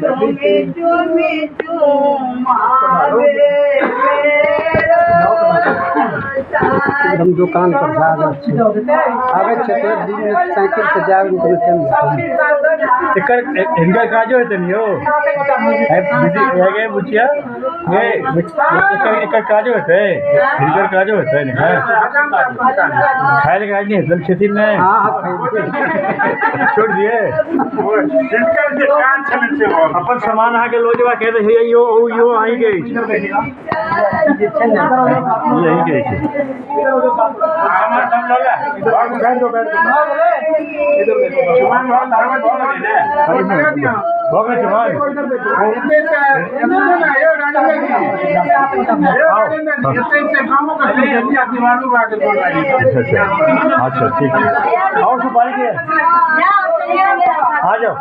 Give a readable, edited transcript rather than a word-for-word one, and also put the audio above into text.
चूमी चूमी चूमावे हम दुकान पर आबै छै साइकिल से जाए एकर हिनकर काजो हेतनि यौ दीदी हे बुचिया हे एकर काजो हेतै हिनकर काजो हेतै ने खाय लए काज नहि हेतनि खेथिन नहि छोड़ि दियै अपन सामान अहाँके लऽ जेबाक हेतै हे यौ ओ यौ अहीँके अछि ई अहीँके अछि भऽ गेल चुमान। अच्छा अच्छा ठीक है। और सुपारी के आ जाओ।